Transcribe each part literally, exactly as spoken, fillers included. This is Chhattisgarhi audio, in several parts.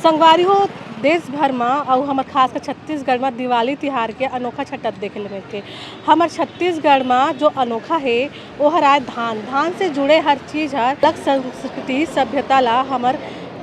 संगवारी हो, देश भर म अउ हमर खासकर छत्तीसगढ़ म दिवाली तिहार के अनोखा छटत देखे ले मिलथे। हमर छत्तीसगढ़ म जो अनोखा हे, ओहर आय धान। धान से जुड़े हर चीज हर अलग संस्कृति, सभ्यता ला हमर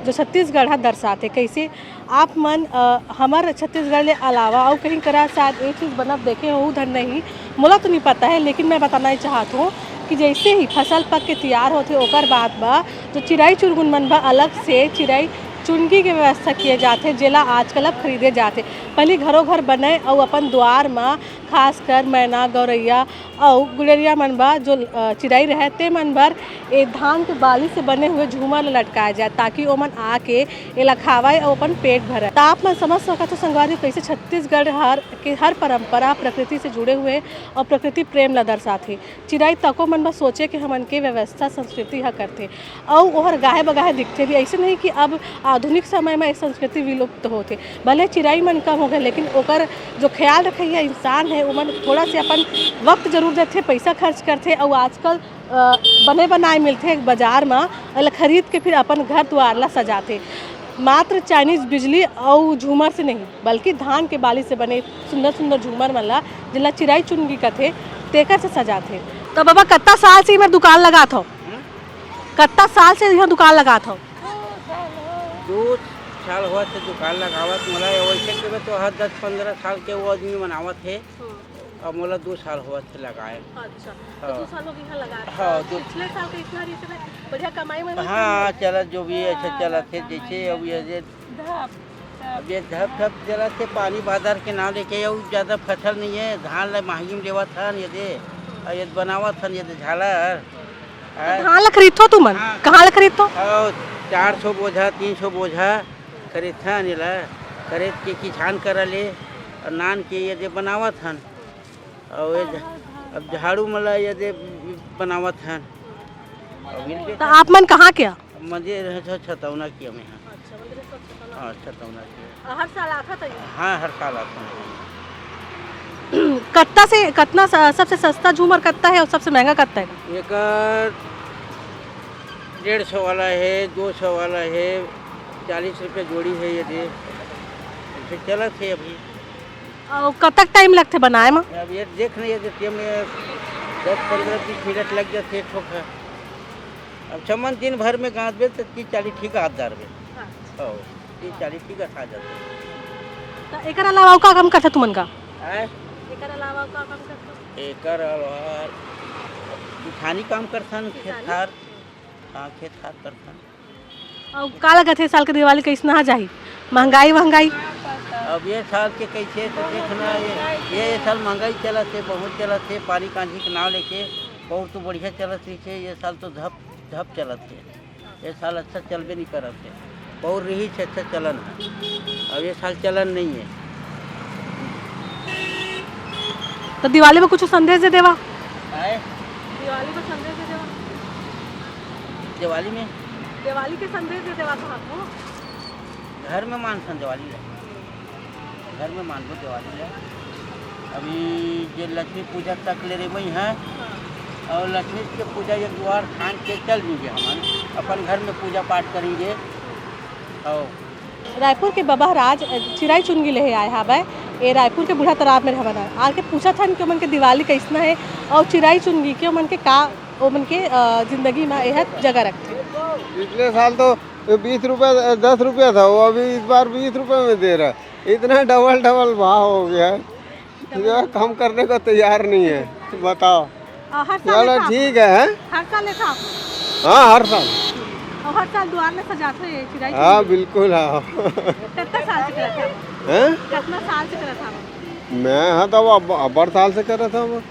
जो छत्तीसगढ़ ह दर्शाथे। कइसे आप मन, अ, हमर छत्तीसगढ़ ले अलावा अउ कहीं करा शायद ये चीज बनत देखे हो, उधर नहीं, मोला तो नहीं पता है, लेकिन मैं बताना ही चाहत हूँ कि जैसे ही फसल पक के तैयार होथे, ओकर बाद बा जो चिराई चुरगुन मन बा अलग से चिराई चुनगी के व्यवस्था किए जाथे, जेला आजकल अब खरीदे जाथे। पहिली घरो घर बनय अउ अपन द्वार म खासकर मैना, गौरैया अउ गुलेरिया मन बर जो, अ, चिरई रहय, ते मन बर ए धान के बाली से बने हुए झूमर ल लटकाए जाए, ताकि ओमन आके एला खावय अउ अपन पेट भरय। त आप मन समझ सकत हो संगवारी हो, कइसे छत्तीसगढ़ हर के हर परंपरा प्रकृति से जुड़े हुए अउ प्रकृति प्रेम ल दर्शाथे। चिरई तको मन बर सोचे के हमन के व्यवस्था संस्कृति ह करथे। अउ ओहर गाहे बगाहे दिखथे भी। अइसे नहीं कि अब आधुनिक समय म ए संस्कृति विलुप्त होथे। भले चिरई मन कम हो गए, लेकिन ओकर जो ख्याल रखइया इंसान हे, ओमन थोड़ा से अपन वक्त जरूर देथे, पैसा खर्च करथे, अउ आजकल, अ, बने बनाए मिलथे बाजार म, एला खरीद के फिर अपन घर दुआर ला सजाथे। मात्र चाइनीज बिजली अउ झूमर से नहीं, बल्कि धान के बाली से बने सुंदर सुंदर झूमर मन ला, जेला चिरई चुनगी कथे, तेकर से सजाथे। त बाबा, कत्ता साल से इमर दुकान लगात हव? कत्ता साल से इहाँ दुकान लगात हव? दू साल होवत हे दुकान लगावत मोला। वैसे के तो हर दस पंद्रह साल के वो आदमी बनावत हे, हम्म। अब मोला दू साल होवत हे लगाए। अच्छा, तो हाँ। दू साल हो गए यहाँ लगाए। हाँ, तो दू पिछले साल के इतना रहिस हे, बढ़िया कमाई में हाँ, चलत जो भी ऐसे हाँ, चलत हे, हाँ, जैसे हाँ। अब ये जे धप, धप। अब ये धप धप चलत हे, पानी बादर के नाम लेके, अउ ज्यादा फसल नहीं है, धान ला महंगी में लेवत हन ये दे, अउ ये बनावत हन ये दे झालर। तो धान ला खरीदथो तुमन? हाँ। कहाँ ला खरीदथो? अउ चार सौ बोझा, तीन सौ बोझा खरीदथन एला, खरीद के किसान करा ले अउ नान के ये दे बनावत हन। अउ ये झ-, अब झाड़ू मला ये दे बनावत हन। अउ इनके तो आप मन कहाँ के आ? मंदिर है छ-, छतौना के हमें हैं। अच्छा, मंदिर है छतौना। हाँ, छतौना के। हर साल आथो तो ये? हाँ, हर साल आथो। कत्ता से, कतना स-, सबसे सस्ता झूमर कत्ता है और सबसे महंगा कत्ता है? एकर डेढ़ सौ वाला है, दो सौ वाला है, चालीस रुपये जोड़ी है ये दे। ऐसे चलत है अभी। और कतक टाइम लगथे बनाए में? अब ये देख नहीं है, ये दस पंद्रह बीस मिनट लग जाते हैं ठोक है। अब चमन दिन भर में गाँच बे तो तीस चालीस ठीक हाथ डार बे। हाँ। हाँ, तीस चालीस ठीक हाथ आ जाते हैं। तो एकर अलावा अउ का काम करथे तुमन का? आय? एकर अलावा अउ का काम करथे? एकर अलावा किसानी काम करथन, खेत किसानी? खार। हाँ, खेत खार करथन। अउ का लगत हे, साल के दिवाली कइसना जाही? महंगाई वहंगाई? अब ये साल के कइसे तो देखना, ये, ये साल महंगाई चलत हे, बहुत चलत हे, पानी कांजी के नाम लेके। पौर तो बढ़िया चलत रहिसे, ये साल तो धप धप चलत हे। ये साल अच्छा चलबे नहीं करत हे। पौर रहिसे अच्छा चलन है, अब ये साल चलन नहीं है। तो दिवाली में कुछ संदेश दे देवा? आय? दिवाली में संदेश दे देवा। दिवाली में? दिवाली के संदेश दे देवा तो हमको। घर में मानथन दिवाली ला, घर में मानबो दिवाली ला। अभी जे लक्ष्मी पूजा तक ले रे वही है, हाँ। और लक्ष्मी के पूजा एक बार ठान के चल देंगे हमन, अपन घर में पूजा पाठ करेंगे। और रायपुर के बबहराज चिराई चुनगी लेहे आए हावय। ए रायपुर के बूढ़ा तालाब में रहवन आय। आके पूछत हन कि ओमन के दिवाली कइसना हे और चिराई चुनगी के ओमन के का, ओमन के, अ, जिंदगी में एह जगह रखथे। पिछले साल तो ये बीस रुपया, दस रुपया था, वो अभी इस बार बीस रुपये में दे रहा है। इतना डबल डबल भाव हो गया है, जो है कम करने को तैयार नहीं है। बताओ। आ, हर साल चलो लेता आप? ठीक है, हैं? हर साल लेता आप? हाँ, हर साल। और हर साल दुआर में सजाते हैं चिराई हाँ, चुनरी? बिल्कुल, हाँ। कितना साल से करत हव? हैं? कितना साल से करत हव? मैं हाँ, तो अब, अब अब्बड़ साल से करत हव।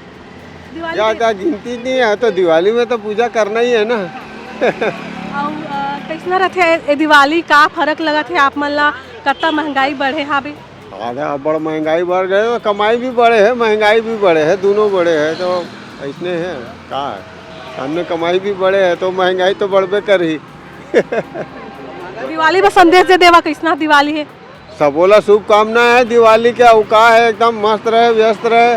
दिवाली या के का गिनती नहीं है, तो दिवाली में तो पूजा करना ही है ना। अउ, अ, कइसना रथे ए दिवाली, का फरक लगत हे आप मन ला? कतना महंगाई बढ़े हावे? अरे, अब्बड़ महंगाई बढ़ गए, तो कमाई भी बढ़े है, महंगाई भी बढ़े है, दोनों बढ़े है, तो अइसने है, का है? सामने कमाई भी बढ़े है, तो महंगाई तो बढ़बे करही। दिवाली में संदेश दे देवा, कइसना दिवाली हे? सबोला शुभकामना है दिवाली के, अउ का है, एकदम मस्त रहे, व्यस्त रहे,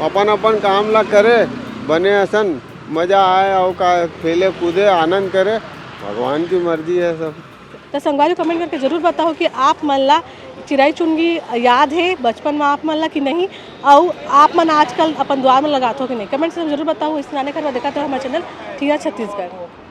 अपन अपन काम ला करे, बने असन मजा आए, अउ का, खेले कूदे, आनंद करे, भगवान की मर्जी है सब। त संगवारी, comment करके जरूर बताओ कि आप मन ला चिरई चुनगी याद हे बचपन में आप मन ला कि नहीं, अउ आप मन आजकल अपन दुवार में लगाथो कि नहीं। Comment section में जरूर बताओ। इसने आने कर बाद देखत रहो हमारे channel ठिया छत्तीसगढ़।